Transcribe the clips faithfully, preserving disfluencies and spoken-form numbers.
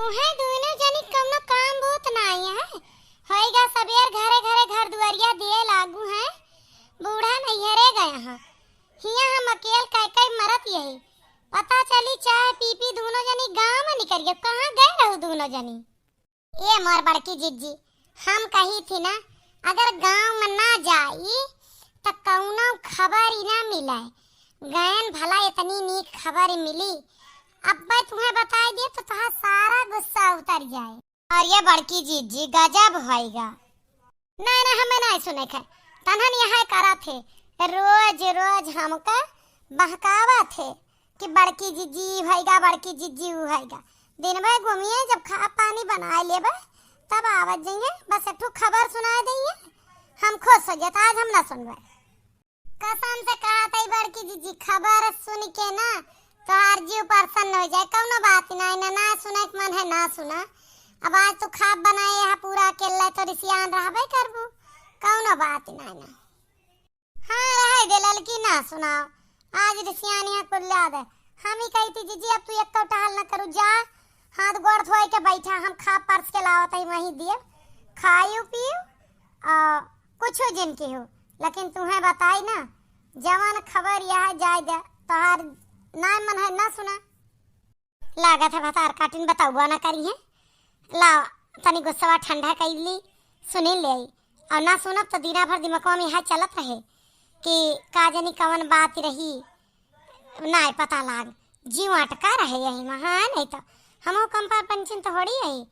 तुहें दुनो जनी कउनो काम बूत नाई है, होइगा सबेर घरे घरे घर दुआरिया दिए लागू है। बूढ़ा नैहरे गए हैं, हियाँ हम अकेल कई कई मरत यही। पता चली चाय पी पी दुनो जनी गाँव में निकल गए, कहाँ गए रहू दुनो जनी? ए मोर बड़की जिज्जी, हम कही थी ना, अगर गाँव में ना जाई त कउनो खबर ही ना मिले। गयन भला इतनी नीक खबर मिली। अब मैं तुहें बताई दे तो तोहार सारा गुस्सा उतर जाए। अरे बड़की जिज्जी, गजब होइगा। नहीं, नहीं, हमें नहीं सुने खे। तनहन यहाँ करा थे, रोज रोज हमका बहकावा थे कि बड़की जिज्जी ई भइगा, बड़की जिज्जी ऊ भइगा। दिन भर घूमिए, जब खा पानी बनाए लेबे तब आवत जइए, बस एक ठो खबर सुनाए दइए, हम खुश हो जात। आज हम ना सुनबे। कसम से कहा था बड़की जिज्जी, खबर सुन के ना तोहार जीव प्रसन्न हो जाए। कउनो बात ना, ना, ना सुने के मन है ना सुना। अब आज तू खाब बनाए है पूरा अकेले तो रिसियान रहबे करबू, कउनो बात ना, ना। हाँ, रहे दे ललकी, ना सुनाओ। आज रिसियानी है कुल याद है। हम ही कही थी, "जीजी, अब तू एक तो टहल न करू, जा, हाथ गोड़ धोए के बैठा, हम खा परस के लावत है, वहीं दिए, खाइयो पियो, आ, कुछो जिन की हो।" लेकिन तुहें बताई ना, जवन खबर यह जाए दे, तोहार ना मन है, ना सुना। लागत है भतार काटिन बताउआ ना करी है। ला, तनी गुस्सावा ठंडा कइ ली, सुनी ले। और ना सुनब तो दिना भर दिमकवा में यह चलत रहे कि का जानी कवन बात रही, ना पता लाग। जीव अटका रहे यही में, हाँ, नहीं तो हमहू कम पर पंचिन तो होड़ी है।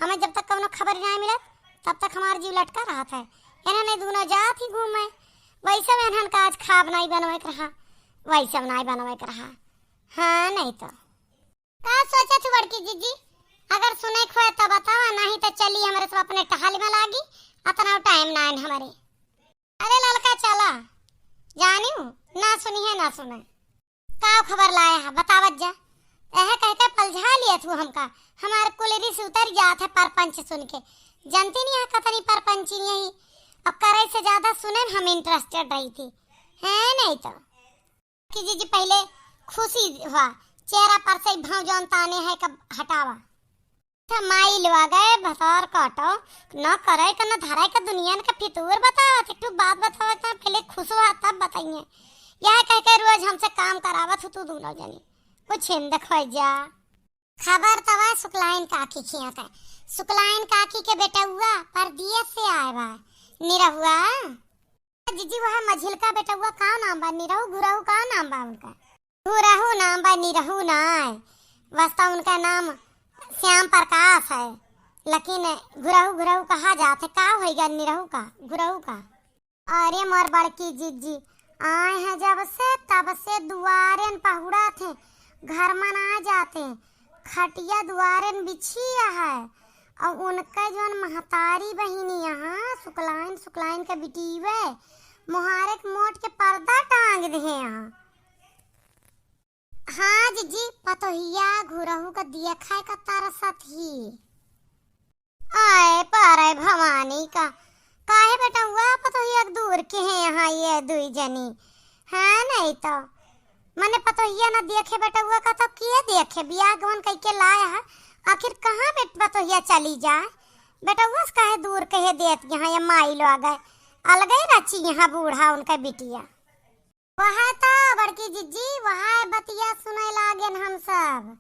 हमें जब तक कवनो खबर ना मिलत, तब तक हमार जीव लटका रहत है। इन्हन दुनो जात ही घूमे, वैसे में इन्हन का आज खाब नहीं बनवे के रहा, वैसे में नहीं बनवे के रहा। हाँ, नहीं तो। का सोचत हू बड़की जिज्जी? अगर सुने के होए तो बतावा, नहीं तो चली हमरे सब अपने टहल में लागी, अतना टाइम ना है हमरे। अरे ललका चला, जानियो ना सुनी है ना सुने। का खबर लाए है बतावत जा। यह कह के पलझा लिया तू हमका, हमार कुल रिस उतर जात है परपंच सुन के। जनती नहीं है कतनी परपंची यही, अब करे से ज्यादा सुने में हम इंटरेस्टेड रही थी, है नहीं तो। कि जीजी पहिले खुशी हुआ, चेहरा पर से भाव जौन ताने है कब हटावा। अच्छा माई लोग गए भतार काटो, न करे का न धरे का दुनिया का फितूर बतावा, एक ठो बात बतावा था पहिले खुश हुआ तब बताइए। यह कह के रोज हमसे काम करावत हो तू दोनों जनी, कुछ हिंद खोई जा। खबर तवा सुकलाइन काकी खिया का, सुकलाइन काकी के बेटउआ परदेस से आए बा, निरहुआ। जीजी, वह मझिलका बेटउआ का नाम बा? निरहू घुरहू का नाम बा उनका? घुरहू नाम बा, निरहू नाय। वस्ता उनका नाम श्याम प्रकाश है, लेकिन घुरहू घुरहू कहा जात है। का होइगा निरहू का, घुरहू का? अरे मोर बड़की जीजी, आए हैं जब से तब से दुआरे न पहुड़ा थे, घर में ना जाते, खटिया दुआरे न बिछी है। और उनका जौन महतारी बहिनी यहाँ सुकलाइन, सुकलाइन के बिटीवे मोहारे के मोट के पर्दा टांग दे यहाँ। हाँ जीजी, पतोहिया घुरहू का दिया खाए का तरसत ही। आए पारे भवानी का, काहे बेटउआ पतोहिया के दूर के हैं यहाँ ये दुई जनी, हाँ नहीं तो। मने पतोहिया न देखे बेटउआ का तो के देखे, बियाह गवन कइके लाया है, आखिर कहाँ बेट पतोहिया चली जाए? बेटउआ से काहे दूर कहे देत यहाँ ये माई लोग है, अलगे रची यहाँ बूढ़ा उनका बिटिया। वह तो बड़की जिज्जी, वह बतिया सुने लागेन हम सब।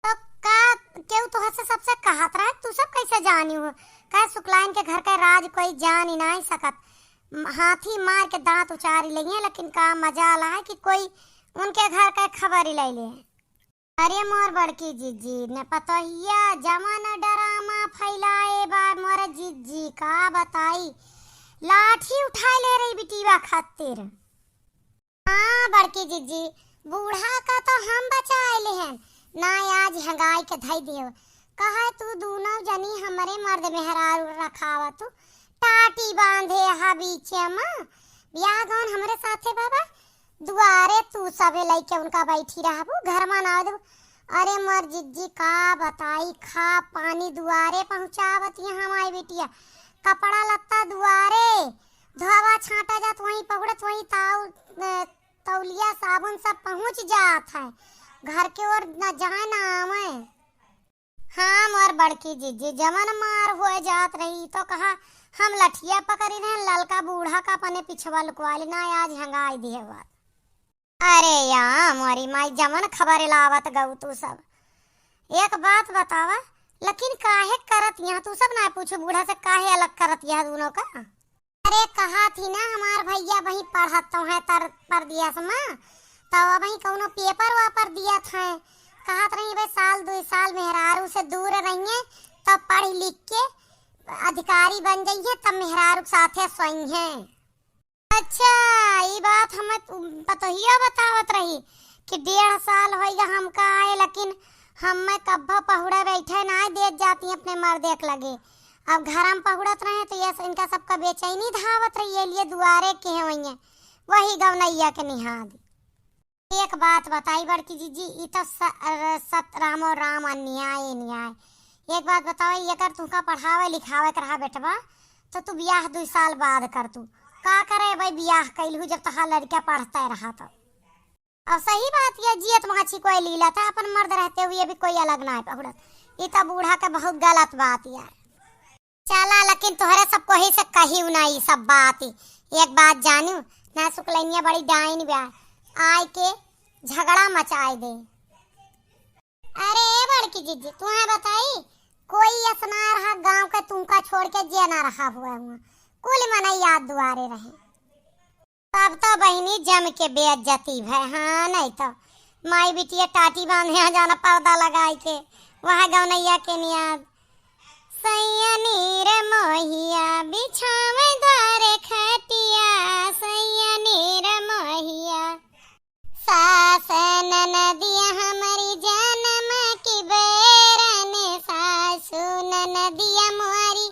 तो का केहू तोहर से सबसे कहत रहे, तू सब कैसे जानी हो? कहे सुकलाइन के घर के राज कोई जान ही नहीं सकत। म-, हाथी मार के दांत उचारी लेंगे, लेकिन का मजाल है कि कोई उनके घर के खबर ही ले ले। अरे मोर बड़की जिज्जी, न पतोहिया जवन डरामा फैलाए बा मोर जिज्जी, का बताई, लाठी उठाए ले रही बिटिया खातिर। हाँ बड़की जिज्जी, बूढ़ा का तो हम बचाए लेहन, ना आज हंगाई के धई दियो। कहे तू दूनो जनी हमरे मर्द मेहरारू रखावा तू, टाटी बांधे हा बीचे में। बियाह गौन हमरे साथे बाबा, दुआरे तू सभे लइके उनका बैठी रहबू, घर में ना देबू। अरे मोर जिज्जी का बताई, खा पानी दुआरे पहुँचावत यहाँ हमारी बिटिया, कपड़ा लत्ता दुआरे, धोवा छांटा जात वहीं पहुड़त वहीं ताऊ, अ, तौलिया साबुन सब पहुँच जात है, घर के ओर न जाए न आवे। कि जिज्जी जवन मार होइ जात रही तो कहा हम लठिया पकड़ी रहे, ललका बूढ़ा का अपने पिछवा लुकवा लेना, आज हंगाई दिहे बात। अरे या मोरी माई, जवन खबर लावत गऊ तू सब। एक बात बतावा, लेकिन काहे करत यहाँ तू सब ना पूछो बूढ़ा से काहे अलग करत यह दोनों का? अरे कहा थी ना हमार भैया वहीं पढ़त तो है तर परदेस में, तो वहीं कौनो पेपर वापर दिया था, कहत रही भाई साल दो साल मेहरारू से दूर रहिए, तब पढ़ लिख के अधिकारी बन जाइए, तब मेहरारू के साथे सोई हैं। अच्छा, ई बात हमें तू पतोहिया बतावत रही कि डेढ़ साल होइगा हमका आए, लेकिन हमें कब्बो पहुड़ा बैठे ना देत जाती अपने मर्दे के लगे। अब घर में पहुड़त रहे तो ये इनका सबका बेचैनी धावत रही, ये लिए दुआरे के हैं वही, वही गवनैया के निहाद। एक बात बताई बड़की जिज्जी, ई तो स-, अ, सत रामो राम अन्याय न्याय। एक बात बताओ, ये अगर तुमका पढ़ावे लिखावे के रहा बेटवा, तो तू बियाह दो साल बाद कर तू। का करे भाई बियाह कैलहू जब तहार लड़का पढ़ते रहा तो। अब सही बात ये जियत माछी कोई लीला था, अपन मर्द रहते हुए भी कोई अलग ना है पहुड़त। ई तो बूढ़ा के बहुत गलत बात यार। चला, लेकिन तोहरे सब कोही से कही ना ई सब बात। एक बात जानू, ना सुकलैनिया बड़ी डाइन बा, आय के झगड़ा मचाए दे। अरे ए बड़की जिज्जी, तुहे बताई, कोई अस ना रहा गाँव के तुमका छोड़ के जे ना रहा हुआ हुआ, कुल मनई याद दुआरे रहे। तब तो बहिनी जम के बेइज्जती भय, हाँ नहीं तो माई बिटिया टाटी बांधे हैं जाना पर्दा लगाई के, वह गौनैया के नियाद। सैया नीर मोहिया बिछावे द्वारे खटिया, सैया नीर मोहिया। सास ननदिया हमरी जनम की बैरन, सासू ननदिया मोरी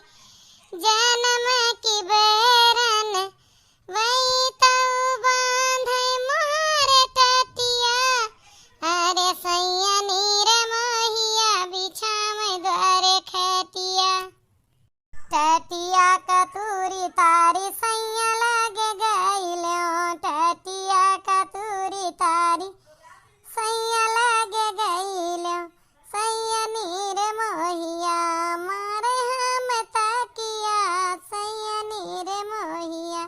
जनम की बैरन, वही तऊ बांधे मोहर टटिया, अरे सैया नीर मोहिया बिछावे द्वारे खटिया। टटिया कतूरी तारी सैया लगे गइलो, टटिया कतूरी तारी सैया लगे गइलो, सैया नीर मोहिया मारे हम तकिया, सैया नीर मोहिया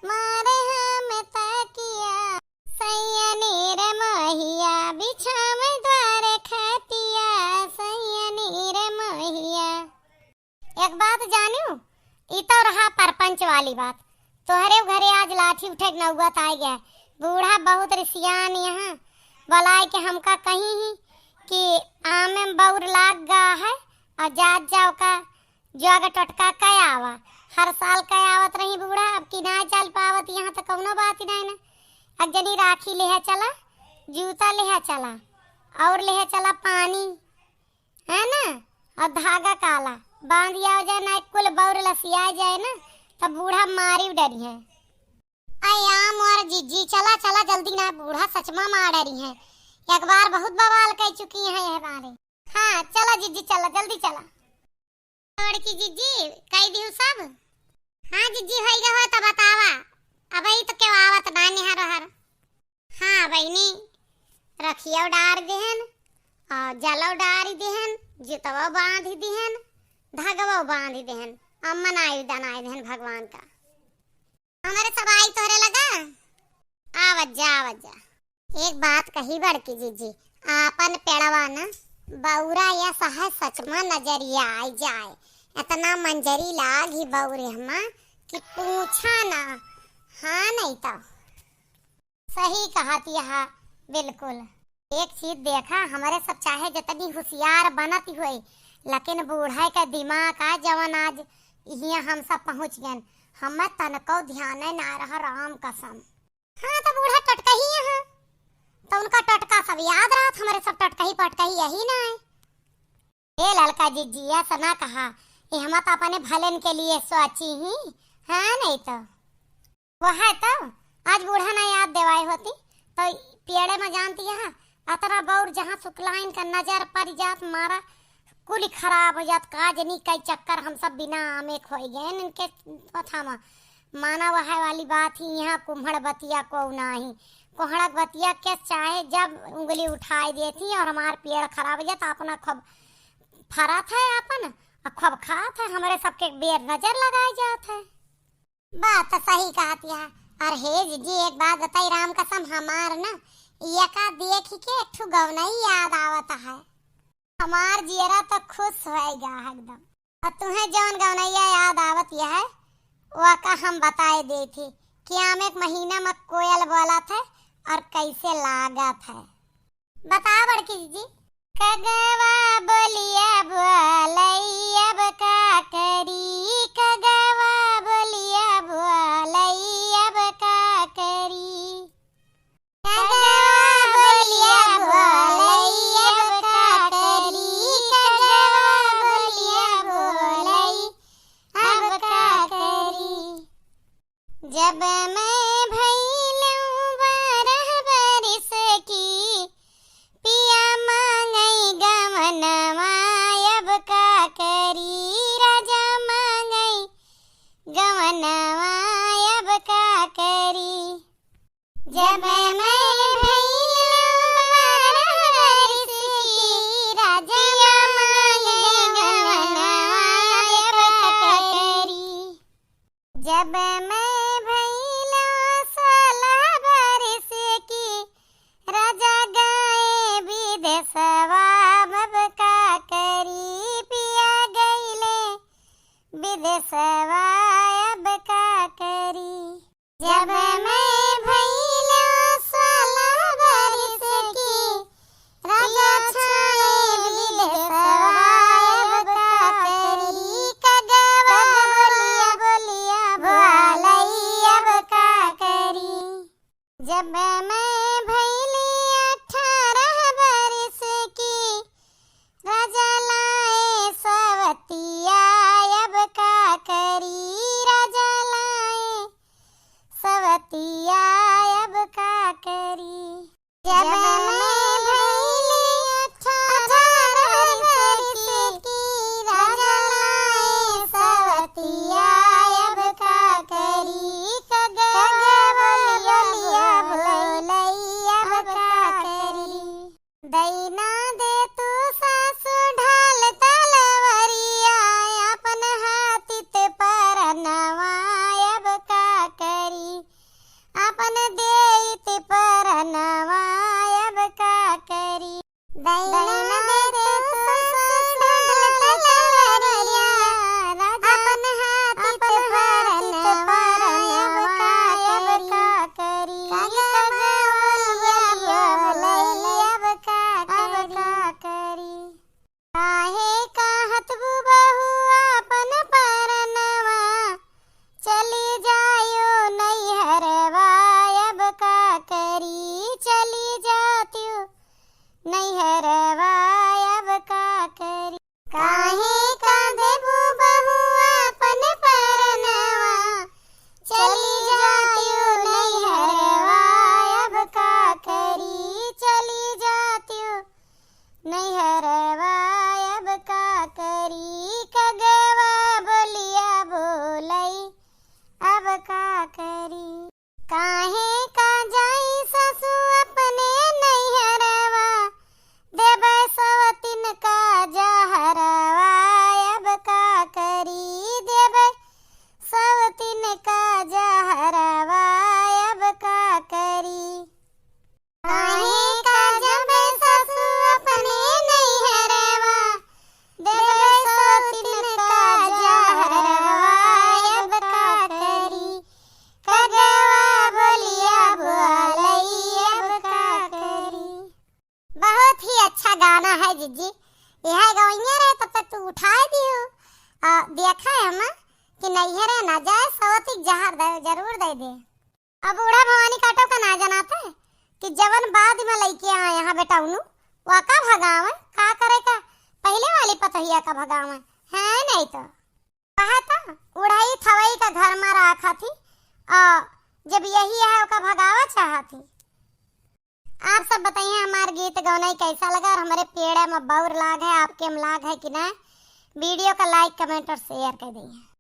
मारे हम तकिया, सैया नीर मोहिया बिछावे द्वारे खटिया, सैया नीर मोहिया। एक बात जानू, ई तो रहा परपंच वाली बात। तोहरे घरे आज लाठी उठे के नौबत आ गया। बूढ़ा बहुत रिसियान यहाँ, बोलाए के हमका कही ही कि आमे में बौर लाग गा है और जात जाओ का जोग टोटका कह आवा। हर साल कह आवत रही बूढ़ा, अब की ना चल पावत यहाँ तो कौनो बात ही नहीं ना। अब जनी राखी लेहा चला, जूता लेहा चला और लेहा चला पानी, है ना, और धागा काला बांध आओ जाए, ना कुल बौर लसिया जाए ना, तब बूढ़ा मारी डरी है। अया मोर जिज्जी, चला चला जल्दी ना, बूढ़ा सचमा मार डरी है। एक बार बहुत बवाल कह चुकी है यह बारे। हाँ चला जिज्जी, चला जल्दी चला। बड़की जिज्जी, कह दिहु सब? हाँ जिज्जी, होई गए हो तो बतावा। अबही तो केहू आवत ना निहर हर। हाँ बहिनी, रखियो डार देहन, और जलो डारी देहन, जुतवो बांध देहन, धगवो बांध देहन, और मनाई दनाई देहन भगवान का। हमरे सब आई तोहरे लगा? आवत जा, आवत जा। एक बात कही बड़की जिज्जी, आपन पेड़वा न बौरा या सहे सच में नजरिया आई जाए, इतना मंजरी लाग ही बौरे हमा कि पूछा ना। हाँ नहीं तो। सही कहत यहा, बिल्कुल। एक चीज देखा, हमरे सब चाहे जितनी होशियार बनत होई, लेकिन बूढ़े का दिमाग आ जवन आज हियां हम सब पहुँच गए, हमें तनको ध्यान ना रहा, राम कसम। हाँ, तो बूढ़ा टटकही है, तो उनका टटका सब याद रहत, हमरे सब टटकही पटकही यही ना है। ए ललका जिज्जी, ऐसा ना कहा, ये हम तो अपने भलन के लिए सोची ही, हाँ नहीं तो। वो है तो, आज बूढ़ा ना याद देवाए होती, तो पेड़े में जानती है, अतरा बौर जहाँ सुकलाइन का नजर पड़ जात, मारा कुल खराब हो जात, का जनी कई चक्कर हम सब बिना आमे खोई गए इनके पथा में। माना वह वाली बात ही, यहाँ कुम्हड़ बतिया को नाही, कोहड़क बतिया के चाहे जब उंगली उठाई देती और हमार पेड़ खराब हो जात, अपना खूब फरत है आपन, अ खूब खात है, हमरे सबके बेर नजर लगाए जात है। बात तो सही कहत है। अरे हे जिज्जी, एक बात बताई, राम कसम हमार ना, एका देखि के एक ठो गवनई याद आवत है। हमार जियरा तो खुश होइगा एकदम। अउर तुहें जौन गवनैया याद आवत है, ओका हम बताए देत ही कि आम एक महीना में कोयल बोलत है अउर कैसे लागत है। बताओ बड़की जिज्जी। कगवा बोलिया बोलई अब का करी, कगवा बोलिया बोलई अब का करी। कगवा बोलिया बोलई अब का करी, कगवा बोलिया बोलई अब का करी। जब मैं भइलूं बारह बरिस की, पिया मांगई गवनवा अब का करी, राजा मांगई गवनवा अब का करी। जब मैं भइलूं बारह बरिस की, राजा मांगई गवनवा अब का करी। जब मैं भइलूं सोलह बरिस की, राजा गए विदेशवा अब का करी, पिया गइले विदेशवा अब का करी। जब मैं भइलूं सोलह बरिस की, राजा छाए विदेशवा अब का करी, कगवा बोलिया बोलई अब का करी। जब मैं भइली अठारह बरिस की, राजा लाए सवतिया अब का करी, राजा लाए सवतिया अब का करी। जब मैं भइली अठारह बरिस की, राजा लाए सवतिया अब का करी, कगवा बोलिया बोलई अब का करी। दइना दे तू सासु ढाल तलवरिया, आपन हाथित परनवा अब का करी, आपन देइत परनवा अब का करी। दइना दे तू सासु ढाल तलवरिया, आपन हाथित परनवा अब का करी, कगवा बोलिया बोलई अब का करी। काहे कहत बू बहू आपन परनवा, चली जायो नैहरवा अब का करी, चली जातियो नैहरवा अब का करी। काहे का देबू बहू आपन परनवा, चली जातियो नैहरवा अब का करी, चली जातियो नैहरवा अब का करी, कगवा बोलिया बोलई अब का करी। काहे का जाई सासु अपने नैहरवा, देबै सवतिन का जहरवा अब का करी, देबै सवतिन का जहरवा अब का करी। काहे का जब सासु अपने नैहरवा, देबै सवतिन का जहरवा अब का करी, कगवा बोलिया बोलई अब का करी। बहुत ही अच्छा गाना है जिज्जी। यह गवैया रहे तब तक तू उठाए दियो। आ, देखा है हम कि नैहरे ना जाए, सवतिक जहर दे, जरूर दे दे। अब बूढ़ा भवानी काटो का ना जनाते कि जवन बाद में लइके आए यहाँ बेटौनू, वाका भगावे, का करे का, पहिले वाली पतोहिया का भगावे, है नहीं तो। कहा था, उड़ाई थवई का घर में राखा थी, और जब यही है ओका भगावा चाहा थी। आप सब बताइए हमार गीत गौनई कैसा लगा और हमारे पेड़ा में बौर लाग है, आपके में लाग है कि ना। वीडियो का like, comment और share कर दीजिए।